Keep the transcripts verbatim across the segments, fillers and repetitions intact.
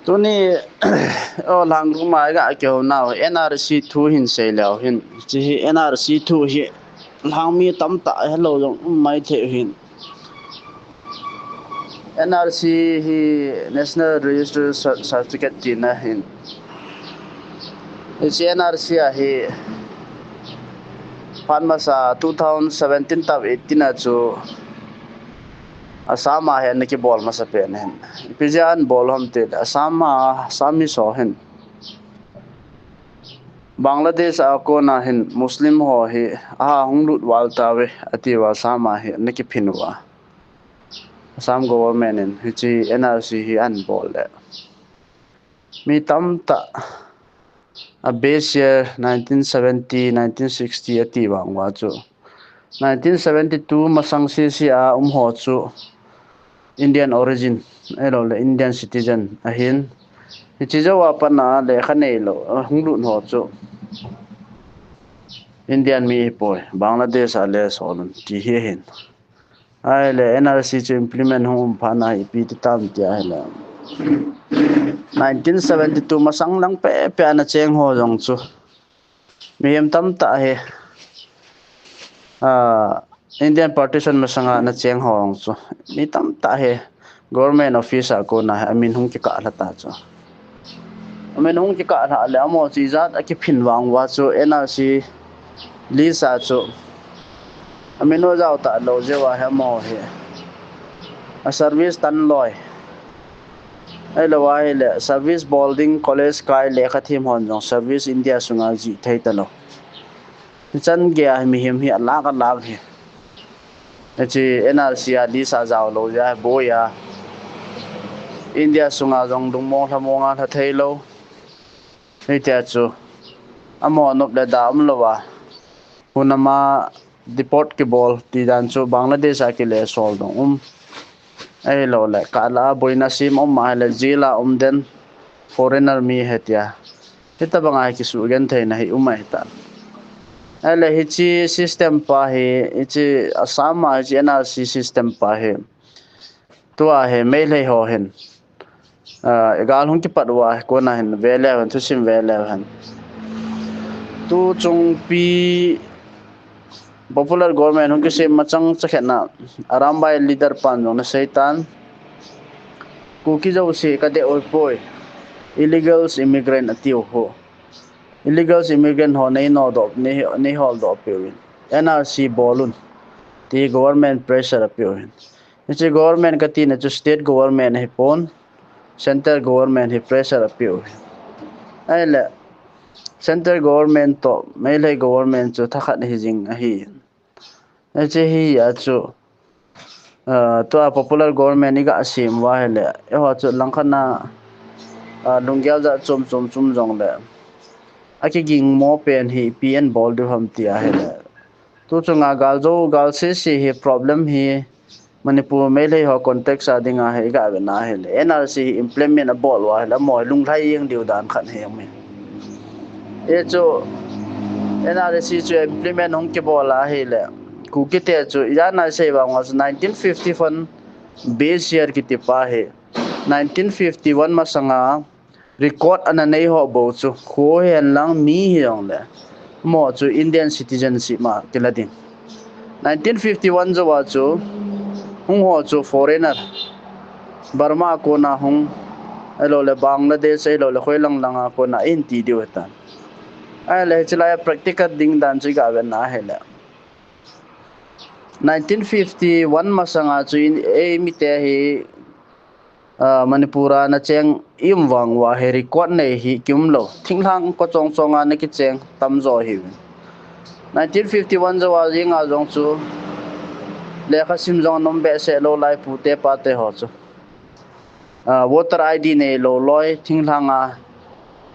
Tuni, o, lang ruma ga ke ho nau, N R C thu hin sei leu hin. Chi hi N R C thu hi lang mi tamtah hello jong um mai thei hin. N R C hi National Register Cer-, Certificate tina hin. Hichi N R C a hi phat masa two thousand seventeen tap eighteen a chu Assam a hin ana kibol masa pen hin. Ipi jeh a ana bol ham ti le Assam a, Assam mi so hin Bangladesh a kona hin Muslim ho hi aha hung lut val tave ati uva Assam a hi ana kiphin uva. Assam government in hichi N R C hi ana bol le mi tamtah a base year nineteen seventy, nineteen sixty ati vang uva chu nineteen seventy-two masang sisi a um ho chu Indian origin, ahilou le Indian citizen ahin. Hichi jou a pat a lekha neilou, a hung lut ho chu Indian mi ahipoi, Bangladesh a le sol un ti hi ahin. Ahile N R C chu implement hung um phat a ipi ti tam ti ahile nineteen seventy-two masang lang pepe a ana cheng ho jong chu mihem tamtah hi, ah, Indian partition masanga ana cheng ho jong chu mi tamtah hi government office a kona hi amin hung kikah lha ta chu. Amin hung kikah lha le amaho chu ijat a kiphin vang uva chu N R C list a chu amin u jao talou jeh uva hi amaho hi a service tan loi. Ahilou ahile service bol ding, college kai, lekha them hon jong service India sunga jih thei talou. Hichan gei a mihem hi alak alak hi. Hichi N R C a list a jao lou jeh a boi a India sunga jong lungmong lhamong a lha thei lou. Hitia chu amaho nop le da umlou a, hunam a deport kibol ti dan chu Bangladesh a kile sol dong um. Ahilou le kah la a boina sem um ahile jail a um den foreigner mi hitia. Hitabang a hi kisugentheina hi um ahitan. Ahile hichi system pa hi, hichi Assam a hichi N R C system pa hi. Tua hi Meitei ho hin. Ah, gal hung kipat uva kona hin ve leu hen, thusim ve leu hen. Tu chungpi popular government hung kisem machang chakhetna Arambai leader pan jong ana seitan. Kuki jouse kadei u ahipoi. Illegals immigrant atiu ho. Illegals immigrant ho nei nodoh, nei, nei holdoh peh uvin. N R C bol un. Ti government pressure apeh uvin. Hichi government katina chu state government ahipon, central government hi pressure apeh u. Ahile, central government toh Meitei government chu thakhat hijing ahi. Hichi hi a chu, ah, tua popular government iga sem uva ahile, eiho chu langkhat a, ah, lunggel jat chom chom chom jongle, akiging mo pen hi ipi ana bol diu ham ti ahile. Tu chunga gal jou, gal sese hi problem hi Manipur Meitei ho context a dinga hi iga vetna ahile N R C hi implement abol uva ahile amaho hi lunglhai jeng diu dan khat hi um e. Hichu N R C chu implement hung kibol ahile Kuki te chu ijat a isei vang uva chu nineteen fifty-one base year kiti pa hi nineteen fifty-one masanga record ana nei ho bou chu kho hihen lang mi hijongle amaho chu Indian citizenship a kila ding. Nineteen fifty-one jou a chu hung ho chu foreigner, Burma a kona hung, ahilou le Bangladesh, ahilou le khoi lang lang a kona ahin ti diu ahitan. Ahile hichi lai a practical ding dan chu iga vetna ahile nineteen fifty-one masanga chu in, eimite hi, ah, Manipur a ana cheng i um vang uva hi record nei hi kium lou. Thinglhang ko chong chong a ana kicheng tamjo ahiuvin. Nineteen fifty-one jou a jeng a jong chu lekha sim jong ana um behseh lou lai pute pate ho chu. Ah, voter I D neilou loi thinglhang a.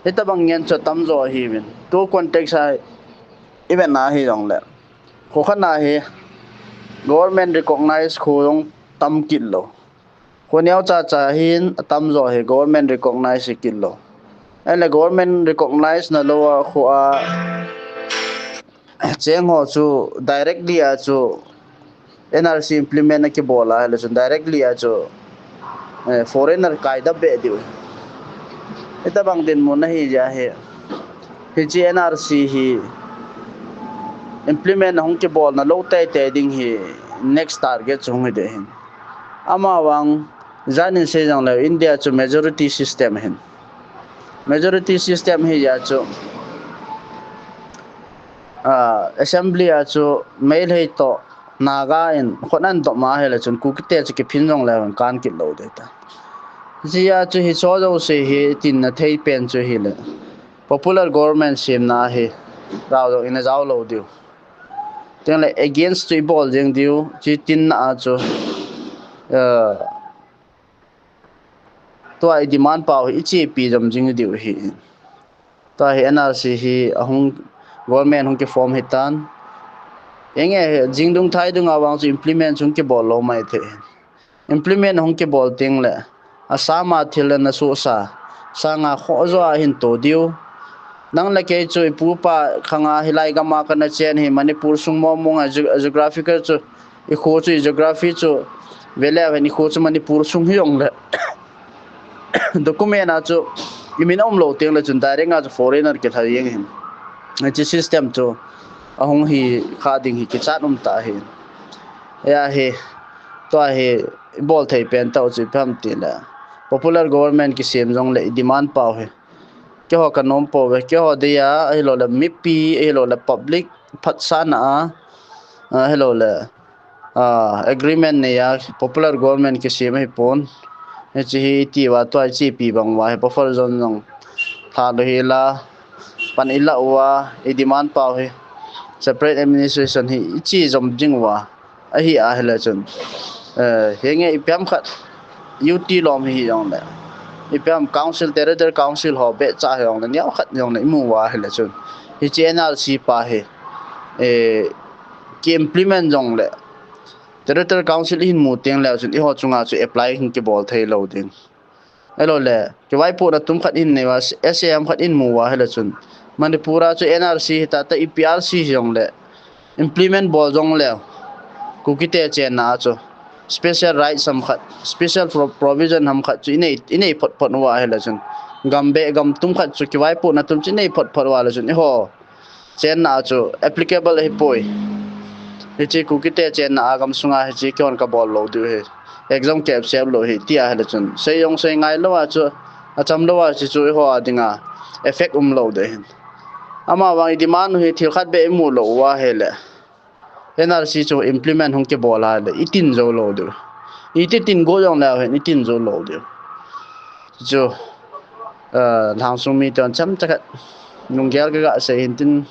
Hitabang ngen chu atamjo ahiuvin. Tu context a ivetna hijongle, kho khat a hi government recognize kho jong tam kit lou. Kho neocha cha hin atamjo hi government recognize hi kit lou. Ahile government recognize nalou a kho a cheng ho chu directly a chu N R C implement akibol a ahile chun directly a chu, eh, foreigner kaidap beh diu. Hitabang dinmun ahi jeh hin, hiche N R C hi implement ahung kibolna lou teitei ding hi next target chu hung hi ding ahin. Amavang, janin sei jongleu, India chu majority system ahin. Majority system hi jeh chu, ah, assembly a chu Meitei toh Naga in khut ahin dop ma ahile chun Kukite chu kiphin jongleu hen kan kit lou ding ahitai. Hijeh a chu hiche jouse hi itinna thei pen chu hile, popular government semna hi rao dong in ajao lou diu. Tengle against chu ibol jeng diu, hiche tinna a chu, eh, tua i demand pau hi ichepi jom jing diu ahi. Tua hi N R C hi ahung, government hung kiform hitan. Enge, jingdung thaidung a vang chu implement chu hung kibol lou maithei. Implement hung kibol tengle, asama thil le nasohsa sanga khoh jo a hin to diu. Nang le kei chu ipu ipa khanga hilai gam a kana chen hi, Manipur sung mong mong a geo-, geographical chu, ikho chu, i geography chu veleu hen, ikho chu Manipur sung hijongle, document a chu imin aum lou tengle chun direct a chu foreigner kilha jeng ahin. Hiche system chu ahung hi kha ding hi kichat um tah ahi. Hia hi, tua hi ibol thei pen tah u chu ipi ham tile, popular government kisem jongle i demand pau hi, keiho kanom pouve, keiho dia, ahiloule mipi, ahiloule public phatsahna a, ahiloule, ah, agreement nei a, popular government kisem ahipon. Hiche hi itiuva tua ichepi bang uva hi buffer zone jong lha lou hela, pan ilah uva, i demand pau hi separate administration hi iche jom jing uva ahi ahile chun, eh, henge ipi ham khat, U T lom hijongle, ipi ham council, territorial council ho becha hijongle, neokhat jongle imu uva ahile chun, hiche N R C pa hi, eh, ki implement jongle, territorial council ihin mu tengleu chun eiho chunga chu apply hin kibol thei lou ding. Ahiloule kivaipohna tum khat ihin nei uva, S A M khat ihin mu uva ahile chun, Manipur a chu N R C hita, ta E P R C hijongle, implement bol jongleu, Kukite chenna a chu special rights ham khat, special pro-, provision ham khat chu inei, inei phot phot uva ahile chun, gam beh gam tum khat chu, kivaipohna tum chu inei phot phot uva ahile chun, eiho chenna a chu applicable ahipoi. Hiche Kukite chenna a gamsunga hiche keihon kabol lou diu ahi, exam ka accept lou ahi, ti ahile chun, sei jong sei ngai louva chu, acham louva hiche chu eiho a dinga effect um lou ding ahin. Amavang i demand u hi thil khat beh imu lou uva ahile, N R C chu implement hung kibol a le itin jou lou diu. Iti tin go jongleu hen itin jou lou diu. Chu, eh, lhangsung miten chomcha khat lunggel kaga sei hin tin,